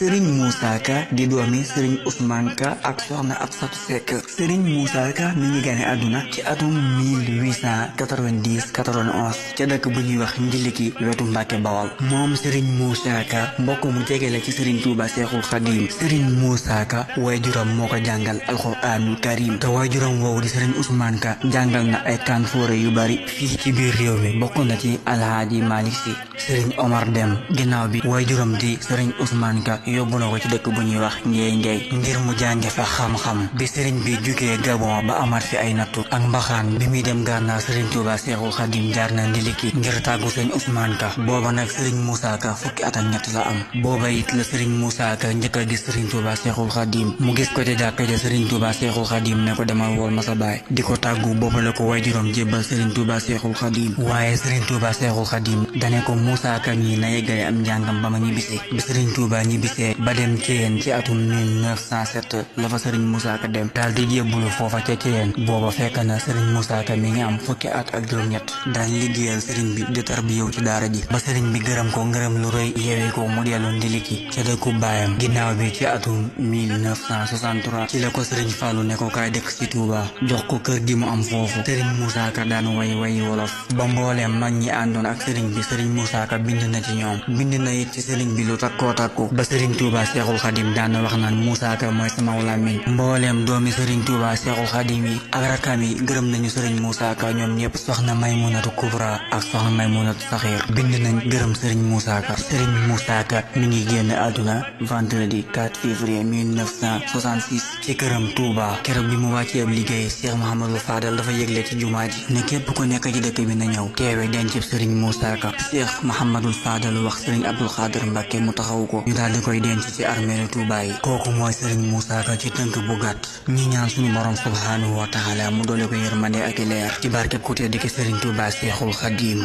Serigne Moussa Ka di doomi Serigne Ousmane Ka ak soxna Absatou Seck. Serigne Moussa Ka mi ngi gane àdduna ci atum 1890 91 ca dëkk bu ñuy wax Ndiliki wetu Mbàkke Bawal. moom Serigne Moussa Ka mbokk mu jege la ci Serigne Touba Seexul Xadim. Serigne Moussa Ka waajuram moo ko jàngal alxuraanul karim te waajuram woowu di Serigne Ousmane Ka jàngal na ay kan foore yu bari fii ci biir réew mi bokk na ci Alhaaji Malick Sy, Serigne Omar Dem. ginnaaw bi waajuram di Serigne Ousmane Ka yóbbu na ko ci dëkk bu ñuy wax Ngéy ngir mu jànge fa xam-xam. bi Serigne bi jugee Gabon ba amaat fi ay nattu ak mbaxaan bi muy dem Gànnaar Serigne Touba Seexul Xadim jaar na Ndiliki ngir tàggu Serigne Ousmane Ka. booba nag Serigne Moussa Ka fukki at ak ñett la am. booba it la Serigne Moussa Ka njëkk a gis Serigne Touba Seexul Xadim mu gis ko ca jàkka ja Serigne Touba Seexul Xadim ne ko demal wool ma sa baay di ko tàggu. booba la ko waajuram jébbal Serigne Touba Seexul Xadim. waaye Serigne Touba Seexul Xadim dane ko Moussa Ka ñi na yeggale am njàngam ba ma ñibbisi. bi Serigne Touba ñibbisee ba dem Ceyeen ci atum 1907 la fa Serigne Moussa Ka dem daal di jébbulu foofa ca Ceyeen. booba fekk na Serigne Moussa Ka mi ngi am fukki at ak juróom-ñett daan liggéeyal Serigne bi di tarbiyewu ci daara ji ba Serigne bi gërëm ko ngërëm lu rëy yeewee ko mu dellu Ndiliki ca dëkku baayam. ginnaaw bi ci atum 1963 ci la ko Serigne Fallou ne ko kaay dëkk ci Touba jox ko kër gi mu am foofu. Serigne Moussa Ka daan way wolof ba mbooleem mag ñi àndoon ak Serigne bi Serigne Moussa Ka bind na ci ñoom. bind na it ci Serigne bi lu takkoo takku ba Serigne Touba Seexul Xadim daan wax naan Moussa Ka mooy sama làmmiñ. mbooleem doomi Serigne Touba Seexul Xadim yi ak rakam yi gërëm nañu Serigne Moussa Ka ñoom ñëpp. soxna Maymunatu Kubra ak soxna Maymunatu Saxiir bind nañ gërëm Serigne Moussa Ka. Serigne Moussa Ka mi ngi génn àdduna vendredi 4 février 1966 ci këram Touba. keroog bi mu wàccee ab liggéey Cheikh Mouhamadou Fadal dafa yëgle ci jumaa ji ne képp ku nekk ci dëkk bi na ñëw teewe dencib Serigne Moussa Ka. Cheikh Mouhamadou Fadal wax Serigne Abdou Khadir Mbacké mu taxawu ko ñu daal di koy denc ci armeelu Touba yi. kooku mooy Serigne Moussa Ka ci tënk bu gàtt. ñi ñaan suñu borom subhanahu wa taala mu doole ko yërmande ak leer ci barkeb ku tedd ki Serigne Touba Seexul Xadim.